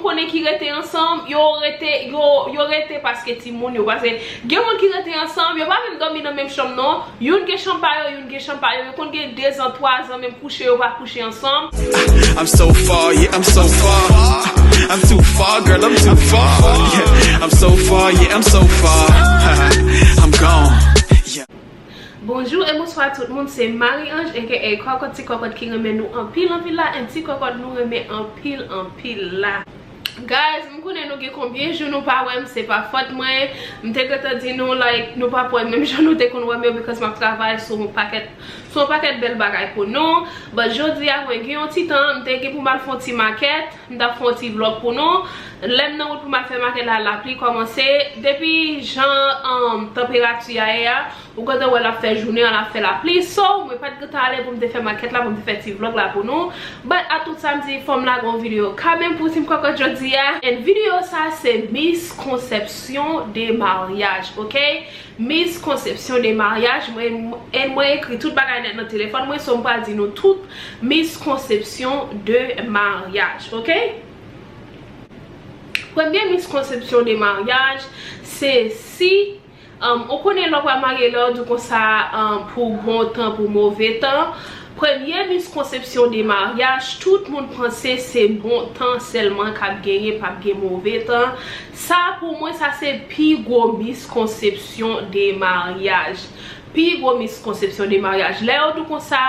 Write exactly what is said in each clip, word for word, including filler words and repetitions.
Konnen ki rete ansanm, yo rete, yo, yo rete paske timoun yo. Paske gen moun ki rete ansanm, yo pa menm dòmi nan menm chanm non. Youn gen chanm pa yo, youn gen chanm pa yo. Yo konn gen de zan, twa zan, menm kouche yo pa kouche ansanm. I'm so far, yeah, I'm so far. I'm too far, girl, I'm too far. Yeah, I'm so far, yeah, I'm so far. I'm gone. Yeah. Bonjou e bonswa tout moun, se Marie Ange aka Kòkòt, ti kòkòt ki renmen nou anpil anpil la, and ti kòkòt nou renmen anpil anpil la. Guys, m konnen nou gen konbyen jou nou pa wè m, se pa fòt mwen. M te gentan di nou, like, nou p ap wè m menm jan nou te konn wè m yo, because m ap travay sou yon pakèt, sou yon pakèt bèl bagay pou nou. But jodi a, mwen gen yon ti tan, m te gen pou m al fè yon ti makèt, m t ap fè yon ti vlòg pou nou. Lè m nan wout pou m al fè makèt la, lapli kòmanse. Depi jan, um, tanperati a ye a, ou gentan wè l ap fè jounen an, l ap fè lapli. So, mwen pa t gentan ale pou m te fè makèt la, pou m te fè ti vlòg la pou nou. But a tout sa m di, fò m lage yon videyo kanmenm pou Team Kòkòt jodi a. And videyo sa se miskonsepsyon de maryaj, ok? Miskonsepsyon de maryaj. Mwen, and mwen ekri tout bagay nèt nan telefòn mwen, so m pral di nou tout miskonsepsyon de maryaj, ok? Premye miskonsepsyon de maryaj, se si Um, ou konnen lè w pral marye, lè yo di w konsa, um, pou bon tan, pou move tan. Premye miskonsepsyon de maryaj, tout moun panse se bon tan sèlman k ap genyen, p ap gen move tan. Sa, pou mwen, sa se pi gwo miskonsepsyon de maryaj. Pi gwo miskonsepsyon de maryaj. Lè yo di w konsa,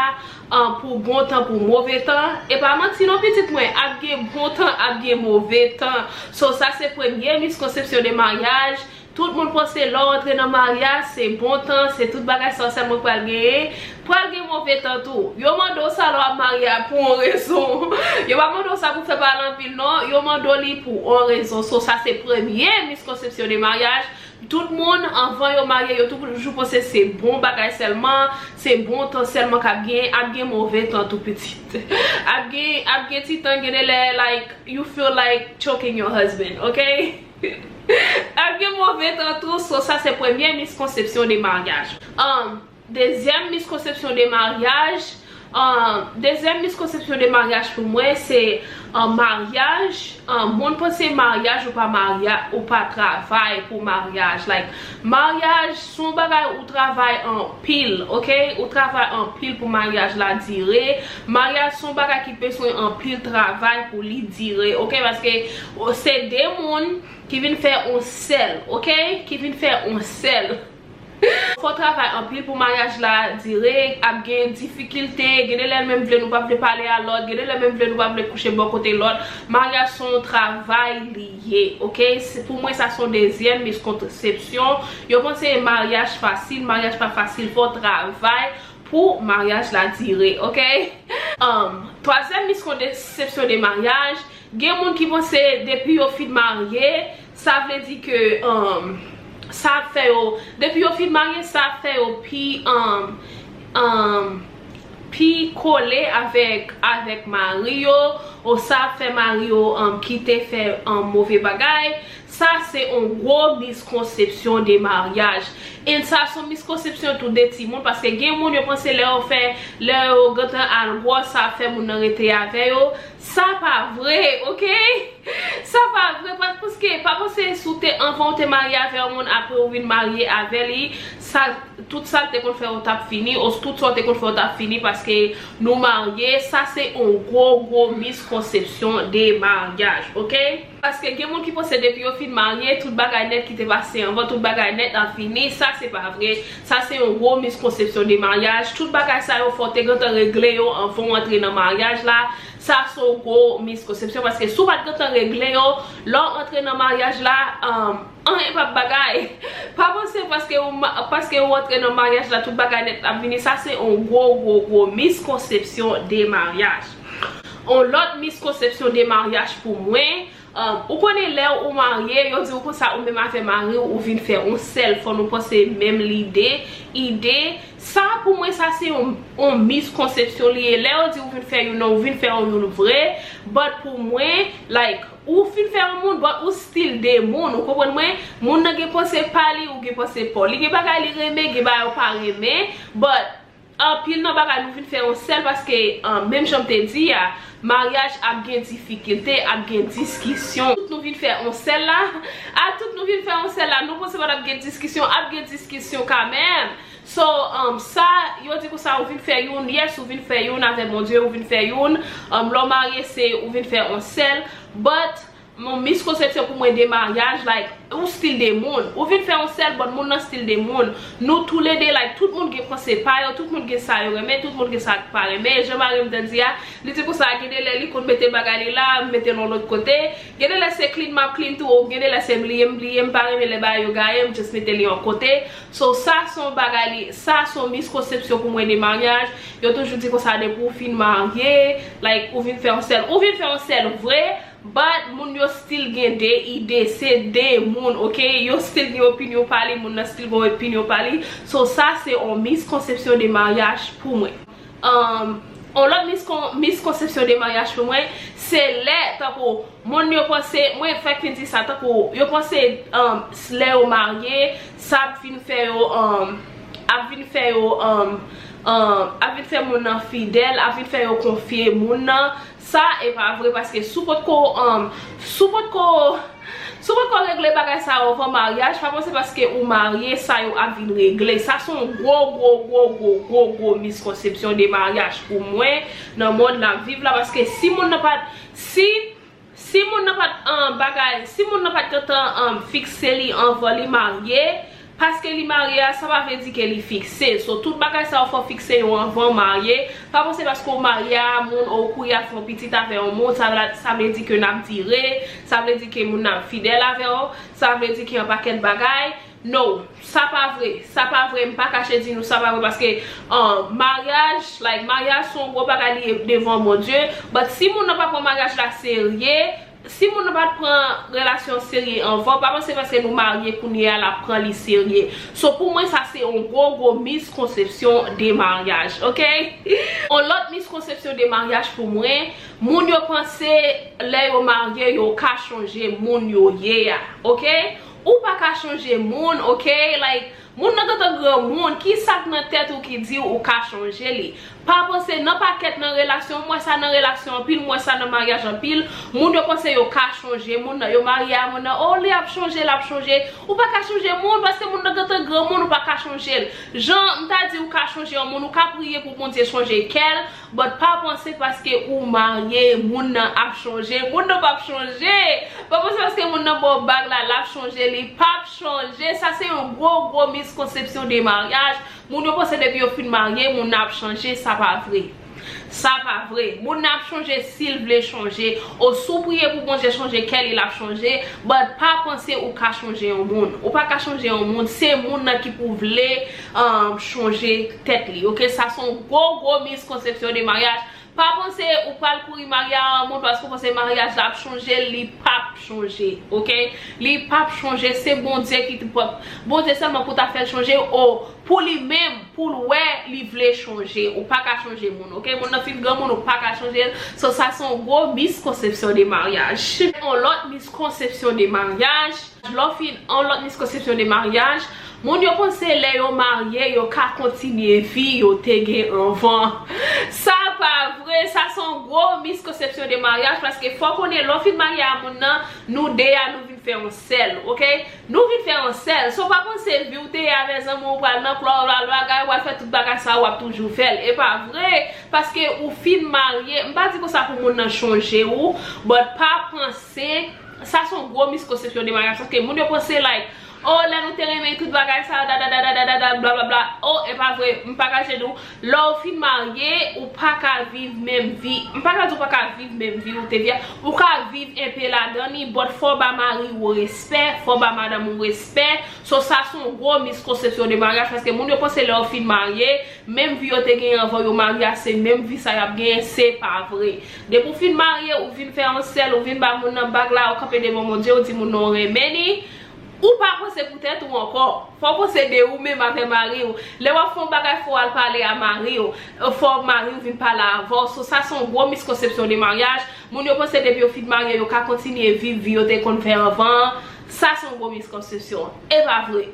um, pou bon tan, pou move tan, e pa manti non, pitit mwen, ap gen bon tan, ap gen move tan. So, sa se premye miskonsepsyon de maryaj. Tout moun panse lè w antre nan maryaj, se bon tan, se tout bagay sa w sèlman pral genyen. Pral gen move tan tou. Yo mande w sa lè w ap marye a pou yon rezon. Yo pa mande w sa pou fè pale anpil, non. Yo mande w li pou yon rezon. So, sa se premye miskonsepsyon de maryaj. Tout moun, anvan yo marye, yo toujou panse se bon bagay sèlman, se bon tan sèlman k ap gen, ap gen move tan tou pitit. Ap gen, ap gen ti tan, gen de lè, like, you feel like choking your husband, ok? Ap gen move tan tou, so sa se premye miskonsepsyon de maryaj. Um, dezyèm miskonsepsyon de maryaj, um, dezyèm miskonsepsyon de maryaj pou mwen se, um, maryaj, um, moun panse maryaj ou pa marya-, ou pa travay pou maryaj. Like, maryaj se yon bagay ou travay anpil, ok? Ou travay anpil pou maryaj la dire. Maryaj se yon bagay ki bezwen anpil travay pou li dire, ok? Paske, o, se de moun ki vin fè yon sèl, ok? Ki vin fè yon sèl. Fò travay anpil pou maryaj la dire, ap gen difikilte, gen de lè menm vle nou pa vle pale a lòt, gen de lè menm vle nou pa vle kouche bò kote lòt. Maryaj se yon travay li ye, ok? Se, pou mwen, sa se yon dezyèm miskonsepsyon. Yo panse maryaj fasil, maryaj pa fasil, fò travay pou maryaj la dire, ok? Um, twazyèm miskonsepsyon de maryaj, gen moun ki panse depi yo fin marye, sa vle di ke, um, sa ap fè yo, depi yo fin marye, sa ap fè yo pi, um, um, pi kole avèk, avèk mari yo, ou sa ap fè mari yo, um, kite fè, um, move bagay. Sa se yon gwo miskonsepsyon de maryaj. And sa se yon miskonsepsyon tou de timoun, paske gen moun yo panse lè yo fè, lè yo gentan al gwòs, sa ap fè moun nan rete avè yo. Sa pa vre, ok? Sa pa vre, pa, paske pa panse si w te, anvan w te marye avè yon moun, apre w vin marye avè li, sa, tout sa l te konn fè w t ap fini, ou tout sa w te konn fè w t ap fini, paske nou marye, sa se yon gwo, gwo miskonsepsyon de maryaj, ok? Paske gen moun ki panse depi yo fin marye, tout bagay nèt ki te pase anvan, tout bagay nèt ap fini. Sa se pa vre. Sa se yon gwo miskonsepsyon de maryaj. Tout bagay sa yo fò w te gentan regle yo anvan w antre nan maryaj la. Sa se yon gwo miskonsepsyon paske si w pa t gentan regle yo, lè w antre nan maryaj la, um, anyen p ap bagay. Pa panse paske ou ma-, paske ou antre nan maryaj la, tout bagay nèt ap vini. Sa se yon gwo, gwo, gwo miskonsepsyon de maryaj. Yon lòt miskonsepsyon de maryaj pou mwen, Um, ou konnen lè ou marye, yo di w konsa ou menm avè mari w, ou vin fè yon sèl, fò nou panse menm lide, ide. Sa pou mwen, sa se yon, yon miskonsepsyon li ye. Lè yo di ou vin fè youn, ou vin fè yon youn vre. But pou mwen, like, ou fin fè yon moun, but ou still de moun, ou konprann mwen? Moun nan gen panse pa li, ou gen panse pa w. Li gen bagay li renmen, gen bagay ou pa renmen, but Anpil nan bagay nou vin fè yon sèl paske, an, menm jan m te di a, maryaj ap gen difikilte, ap gen diskisyon. Tout nou vin fè yon sèl la, a tout nou vin fè yon sèl la, nou panse pa t ap gen diskisyon, ap gen diskisyon kanmenm. So, um, sa, yo di konsa, ou vin fè youn, yes, ou vin fè youn avèk Bondye, ou vin fè youn, um, lè w marye, se, ou vin fè yon sèl, but, yon miskonsepsyon pou mwen de maryaj, like, ou still de moun. Ou vin fè yon sèl, but moun nan still de moun. Nou toulede, like, tout moun gen panse pa yo, tout moun gen sa yo renmen, tout moun gen sa k pa renmen. Jan mari m te di a, li di konsa, gen de lè li konn mete bagay li la, mete l yon lòt kote. Gen de lè se clean m ap clean tou, ou gen de lè se bliye m bliye, m pa renmen lè bagay yo gaye, m just mete li yon kote. So, sa se yon bagay li, sa se yon miskonsepsyon pou mwen de maryaj. Yo toujou di konsa depi ou fin marye, like, ou vin fè yon sèl. Ou vin fè yon sèl vre, but moun yo still gen de ide, se de moun, ok? Yo still gen opinyon pa li, moun nan still gen opinyon pa li. So, sa se yon miskonsepsyon de maryaj pou mwen. Um, yon lòt miskon-, miskonsepsyon de maryaj pou mwen, se lè, tankou, moun yo panse, mwen fèk fin di sa, tankou, yo panse, um, lè yo marye, sa ap vin fè yo, um, ap vin fè yo, um, um, ap vin fè moun nan fidèl, ap vin fè yo konfye moun nan. Sa e pa vre, paske si w potko, um, si w potko, si w potko regle bagay sa yo anvan maryaj, pa panse paske ou marye, sa yo ap vin regle. Sa se yon gwo, gwo, gwo, gwo, gwo, gwo miskonsepsyon de maryaj pou mwen, nan mond n ap viv la, paske si moun nan pa t, si, si moun nan pa t, um, bagay, si moun nan pa t gentan, um, fikse li anvan li marye, paske li marye a, sa pa vle di ke li fikse. So, tout bagay sa yo fò fikse yo anvan w marye. Pa panse paske w marye a moun, ou kouri al fè yon pitit avè yon moun, sa vle, sa vle di ke n ap dire, sa vle di ke moun nan ap fidèl avè w, sa vle di ke yon pakèt bagay. No, sa pa vre, sa pa vre, m pa kache di nou sa pa vre, paske, uh, maryaj, like, maryaj se yon gwo bagay li ye devan Bondye, but si moun nan pa pran maryaj la serye, si moun nan pa t pran relasyon serye anvan, pa panse paske nou marye kounye a l ap pran li serye. So, pou mwen, sa se yon gwo, gwo miskonsepsyon de maryaj, ok? Yon lòt miskonsepsyon de maryaj pou mwen, moun yo panse lè yo marye, yo ka chanje moun yo ye a, ok? Ou pa ka chanje moun, ok? Like, moun nan gentan granmoun, ki sa k nan tèt ou ki di ou ka chanje li? Pa panse nan pakèt nan relasyon, m wè sa nan relasyon anpil, m wè sa nan maryaj anpil, moun yo panse yo ka chanje moun nan, yo marye a moun nan, oh, li ap chanje, l ap chanje. Ou pa ka chanje moun, paske moun nan gentan granmoun, ou pa ka chanje l. Jan m ta di ou ka chanje yon moun, ou ka priye pou Bondye chanje kè l, but pa panse paske ou marye, moun nan ap chanje, moun nan p ap chanje. Pa panse paske moun nan ba w bag la, l ap chanje, li p ap chanje. Sa se yon gwo, gwo miskonsepsyon de maryaj. Moun yo panse depi yo fin marye, moun nan ap chanje, sa pa vre. Sa pa vre. Moun nan ap chanje si l vle chanje. Ou si w priye pou Bondye chanje kè li, l ap chanje. But pa panse ou ka chanje yon moun. Ou pa ka chanje yon moun. Se moun nan ki pou vle, um, chanje tèt li. Ok, sa se yon gwo, gwo miskonsepsyon de maryaj. Pa panse ou pral kouri marye a yon moun paske ou panse maryaj la ap chanje l, li p ap chanje, ok? Li p ap chanje, se Bondye ki t-, Bondye sèlman pou ta fè l chanje, o, pou li menm, pou l wè li vle chanje. Ou pa ka chanje moun, ok? Moun nan fin granmoun, ou pa ka chanje l. So, sa se yon gwo miskonsepsyon de maryaj. Yon lòt miskonsepsyon de maryaj, lè w fin, yon lòt miskonsepsyon de maryaj, moun yo panse lè yo marye, yo ka kontinye vi yo te gen anvan. Sa pa vre, sa se yon gwo miskonsepsyon de maryaj, paske fò w konnen lè w fin marye a moun nan, nou de a nou vin fè yon sèl, ok? Nou vin fè yon sèl. So, pa panse vi w te ye avè zanmi w, ou pral nan klèb, ou pral bagay, ou pral fè tout bagay sa, w ap toujou fè l. E pa vre, paske ou fin marye. M pa di konsa pou moun nan chanje ou, but pa panse, sa se yon gwo miskonsepsyon de maryaj, paske moun yo panse, like, oh, lè nou te renmen tout bagay sa, da, da, da, bla, bla, bla. Oh, e pa vre, m pa kache di w, lè w fin marye, ou pa ka viv menm vi. M pa ka di w pa ka viv menm vi ou te viv a. Ou ka viv enpe ladan li, but fò w ba mari w respè, fò w ba madanm ou respè. So, sa se yon gwo miskonsepsyon de maryaj, paske moun yo panse lè yo fin marye, menm vi yo te genyen anvan yo marye a, se menm vi sa y ap genyen, se pa vre. Depi w fin marye, ou vin fè yon sèl, ou vin ba moun nan bag la, ou kanpe devan Bondye, ou di moun nan ou renmen li, ou pa panse pou tèt ou ankò. Fò w panse de ou menm avè mari w. Lè w ap fè yon bagay, fò w al pale a mari w. Fò mari w vin pale avè w. So, sa se yon gwo miskonsepsyon de maryaj. Moun yo panse depi yo fin marye, yo ka kontinye viv vi yo te konn fè anvan an. Sa se yon gwo miskonsepsyon. E pa vre.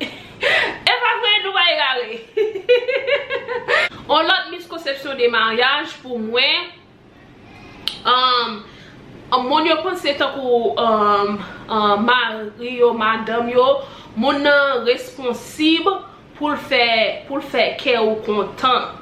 E pa vre, nou pa egare. On lòt miskonsepsyon de maryaj pou mwen, um, moun yo panse tankou, um, um, mari yo, madanm yo, moun nan responsib pou l fè, pou l fè kè ou kontan.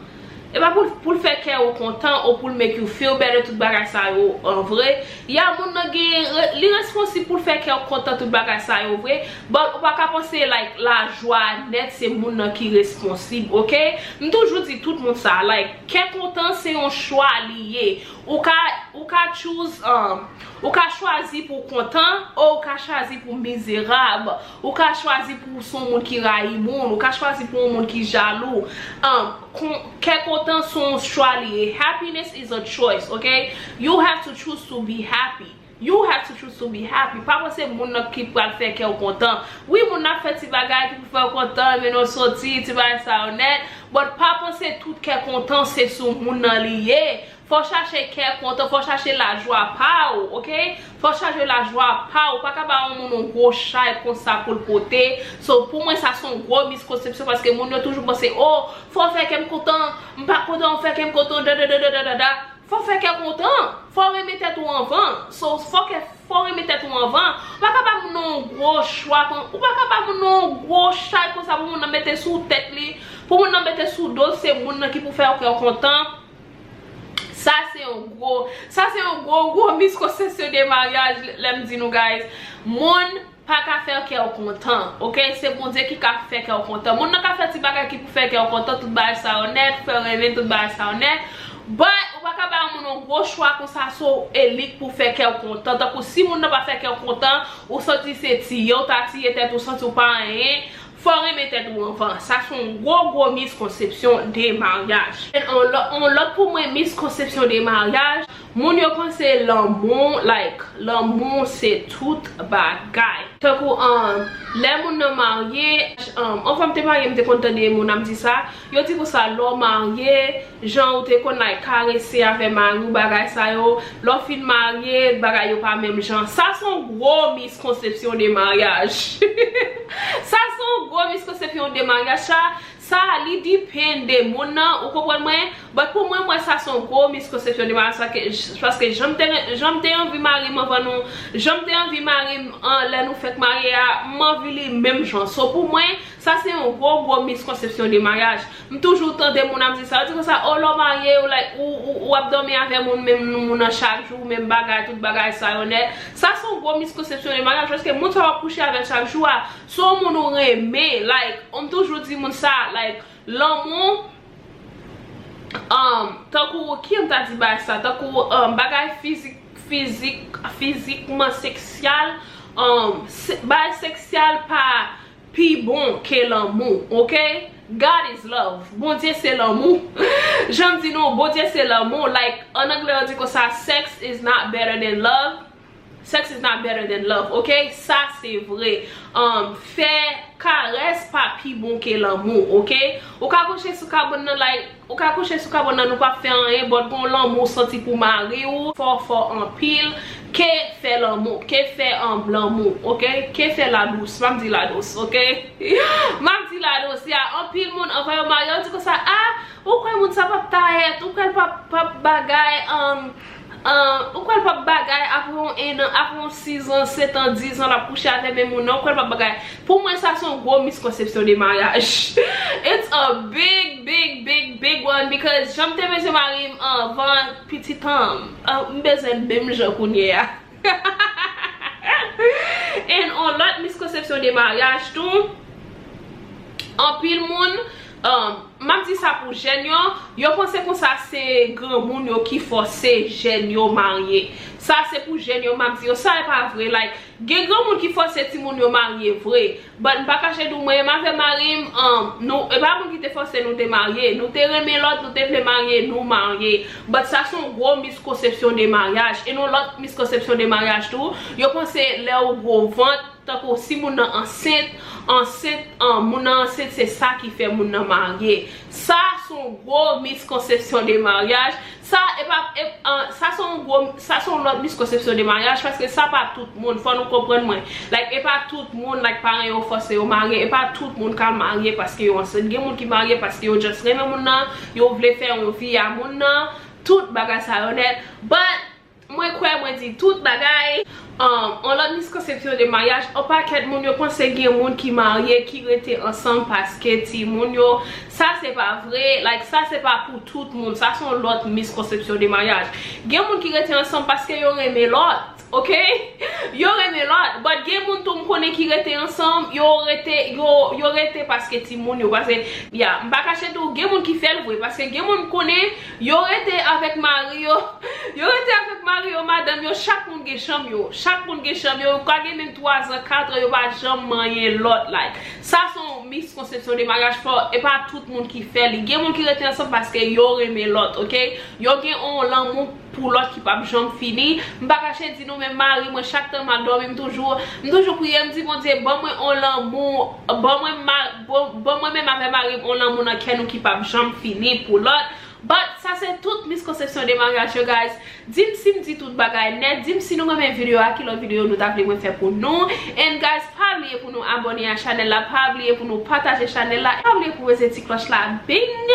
E pa pou, pou l fè kè ou kontan ou pou l make you feel better, tout bagay sa yo, an vre. Ya, moun nan gen, li responsib pou l fè kè ou kontan, tout bagay sa yo vre. But ou pa ka panse, like, lajwa nèt se moun nan ki responsib, ok? M toujou di tout moun sa, like, kè kontan se yon chwa li ye. Ou ka, ou ka choose, um, ou ka chwazi pou kontan, ou ou ka chwazi pou mizerab. Ou ka chwazi pou w se yon moun ki rayi moun. Ou ka chwazi pou yon moun ki jalou. Um, kon, kè kontan se yon chwa li ye. Happiness is a choice, ok? You have to choose to be happy. You have to choose to be happy. Pa panse moun nan ki pral fè kè w kontan. Wi, moun nan ap fè ti bagay ki pou fè w kontan, mennen w soti, ti bagay sa yo nèt. But pa panse tout kè kontan se sou moun nan li ye. Fò w chache kè kontan, fò w chache lajwa pa w, ok? Fò w chache lajwa pa w. Ou pa ka ba yon moun yon gwo chay konsa pou l pote. So, pou mwen, sa se yon gwo miskonsepsyon paske moun yo toujou panse, oh, fò w fè kè m kontan, m pa kontan, w fè kè m kontan, da, da, da, da, da, da, da. Fò w fè kè kontan. Fò w renmen tèt ou anvan. So, fò kè, fò w renmen tèt ou anvan. Ou pa ka ba moun nan yon gwo chwa kon, ou pa ka ba moun nan yon gwo chay konsa pou moun nan mete sou tèt li, pou moun nan mete sou do, se moun nan ki pou fè kè w kontan. Sa se yon gwo, sa se yon gwo, gwo miskonsepsyon de maryaj, lè m di nou, guys. Moun pa ka fè kè w kontan, ok? Se Bondye ki ka fè kè w kontan. Moun nan ka fè ti bagay ki pou fè kè w kontan, tout bagay sa yo nèt, fè w renmen tout bagay sa yo nèt. But, ou pa ka ba yon moun yon gwo chwa konsa, so, e li k pou fè kè w kontan. Tankou si moun nan pa fè kè w kontan, ou santi se tiye, ou ta tiye tèt ou, santi w pa anyen, fò w renmen tèt ou anvan. Sa se yon gwo, gwo miskonsepsyon de maryaj. And on lò-, on lòt pou mwen miskonsepsyon de maryaj, moun yo panse lanmou, like, lanmou se tout bagay. Tankou, um, lè moun nan marye, um, anvan m te marye, m te konn tande moun ap di sa. Yo di konsa, lè w marye, jan ou te konn, like, karese avè mari w, bagay sa yo, lè w fin marye, bagay yo pa menm jan. Sa se yon gwo miskonsepsyon de maryaj. Sa se yon gwo miskonsepsyon de maryaj. Sa, sa, li depend de moun nan, ou konprann mwen? But pou mwen, mwen, sa se yon gwo miskonsepsyon de maryaj. Paske, paske jan m te, jan m te anvi mari m anvan nou, jan m te anvi mari m an, lè nou fèk marye a, m anvi li menm jan. So, pou mwen, sa se yon gwo, gwo miskonsepsyon de maryaj. M toujou tande moun ap di sa. Yo di konsa, oh, lè w marye, ou, like, ou, ou, ou ap dòmi avè moun, menm moun nan chak jou, menm bagay, tout bagay sa yo nèt. Sa se yon gwo miskonsepsyon de maryaj, paske moun sa w ap kouche avè l chak jou a, se yon moun ou renmen, like, m toujou di moun sa, like, lanmou, um, tankou, ki m ta di bagay sa, tankou, um, bagay fizik, fizik, fizikman seksyal, um, se, bagay seksyal pa pi bon ke lanmou, ok? God is love. Bondye se lanmou. Jan m di nou, Bondye se lanmou. Like, an anglè, yo di konsa, sex is not better than love. Sex is not better than love, ok? Sa se vre. Um, fè karès pa pi bon ke lanmou, ok? Ou ka kouche sou kabann nan, like, ou ka kouche sou kabann nan, nou p ap fè anyen, but gon lanmou ou santi pou mari w, fò, fò anpil, ke fè lanmou, ke fè, um, lanmou, ok? Ke fè ladous, m ap di ladous, ok? M ap di ladous, ya, anpil moun, anvan yo marye, yo di konsa, ah, ou kwè moun sa p ap tayèt, ou kwè l p ap, p ap bagay, um, um, ou kwè l p ap bagay apre yon, en an, apre yon sizan, setan, dizan, l ap kouche avè menm moun nan, ou kwè l p ap bagay. Pou mwen, sa se yon gwo miskonsepsyon de maryaj. It's a big, big, big, big one, because jan m te bezwen mari m anvan, pitit an, an, m bezwen l menm jan kounye a. And on lòt miskonsepsyon de maryaj tou, anpil moun, um, m ap di sa pou jèn yo, yo panse konsa se granmoun yo ki fòse jèn yo marye. Sa se pou jèn yo, m ap di yo, sa e pa vre, like, gen granmoun ki fòse timoun yo marye vre. But m pa kache di w, mwen menm avè mari m, um, nou, e pa moun ki te fòse nou te marye. Nou te renmen lòt, nou te vle marye, nou marye. But sa se yon gwo miskonsepsyon de maryaj. E yon lòt miskonsepsyon de maryaj tou, yo panse lè ou gwo vant, tankou si moun nan ansent, ansent, an, moun nan ansent, se sa ki fè moun nan marye. Sa se yon gwo miskonsepsyon de maryaj. Sa, e pa, e, an, sa se yon gwo, sa se yon lòt miskonsepsyon de maryaj, paske sa pa tout moun, fò nou konprann mwen. Like, e pa tout moun, like, paran yo fòse yo marye, e pa tout moun ka marye paske yo ansent. Gen moun ki marye paske yo just renmen moun nan, yo vle fè yon vi a moun nan, tout bagay sa yo nèt. But, mwen kwè, mwen di tout bagay. Um, yon lòt miskonsepsyon de maryaj, yon pakèt moun yo panse gen moun ki marye, ki rete ansanm paske timoun yo. Sa se pa vre, like, sa se pa pou tout moun. Sa se yon lòt miskonsepsyon de maryaj. Gen moun ki rete ansanm paske yo renmen lòt, ok? Yo renmen lòt, but gen moun tou m konnen ki rete ansanm, yo rete, yo, yo rete paske timoun yo, paske, ya, m pa kache tou, gen moun ki fè l vre, paske gen moun m konnen, yo rete avèk mari yo, yo rete avèk mari yo, madanm yo, chak moun gen chanm yo, chak moun gen chanm yo, yo ka gen menm twa zan, kat an, yo pa janm manyen lòt, like. Sa se yon miskonsepsyon de maryaj, fò, e pa tout moun ki fè li. Gen moun ki rete ansanm paske yo renmen lòt, ok? Yo gen yon lanmou pou lòt ki p ap janm fini. M pa kache di nou, men mari mwen, chak tan m al dòmi, m toujou, m toujou priye, m di, "Bondye, ban mwen yon lanmou, ban mwen ma-, ban, ban mwen menm avè mari m yon lanmou nan kè nou ki p ap janm fini pou lòt." But sa se tout miskonsepsyon de maryaj yo, guys. Di m si m di tout bagay nèt, di m si nou renmen videyo a, ki lòt videyo nou ta vle mwen fè pou nou. And guys, pa bliye pou nou abòne a chanèl la, pa bliye pou nou pataje chanèl la, pa bliye pou peze ti klòch la, bing!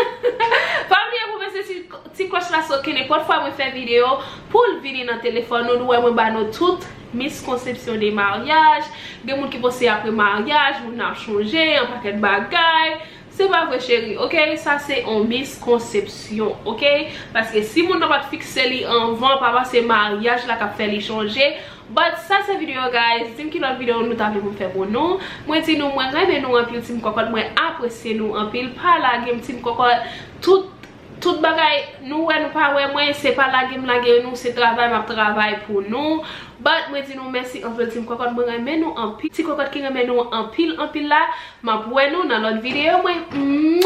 Pa bliye pou peze ti, ti klòch la, so ke nenpòt fwa mwen fè videyo, pou l vini nan telefòn nou, nou wè mwen ba nou tout miskonsepsyon de maryaj. Gen moun ki panse apre maryaj, moun nan ap chanje, yon pakèt bagay. Se pa vre, cheri, ok? Sa se yon miskonsepsyon, ok? Paske si moun nan pa t fikse li anvan, pa panse maryaj la k ap fè li chanje. But sa se videyo, guys. Di m ki lòt videyo nou ta vle pou m fè pou nou. Mwen di nou, mwen renmen nou anpil, ti m kòkòt. Mwen apresye nou anpil. Pa lage m, ti m kòkòt. Tout, tout bagay, nou wè, nou pa wè mwen, se pa lage m lage nou, se travay m ap travay pou nou. But mwen di nou mèsi anpil, ti m kòkòt. Mwen renmen nou anpil. Ti kòkòt ki renmen nou anpil, anpil la. M ap wè nou nan lòt videyo mwen. Mwa!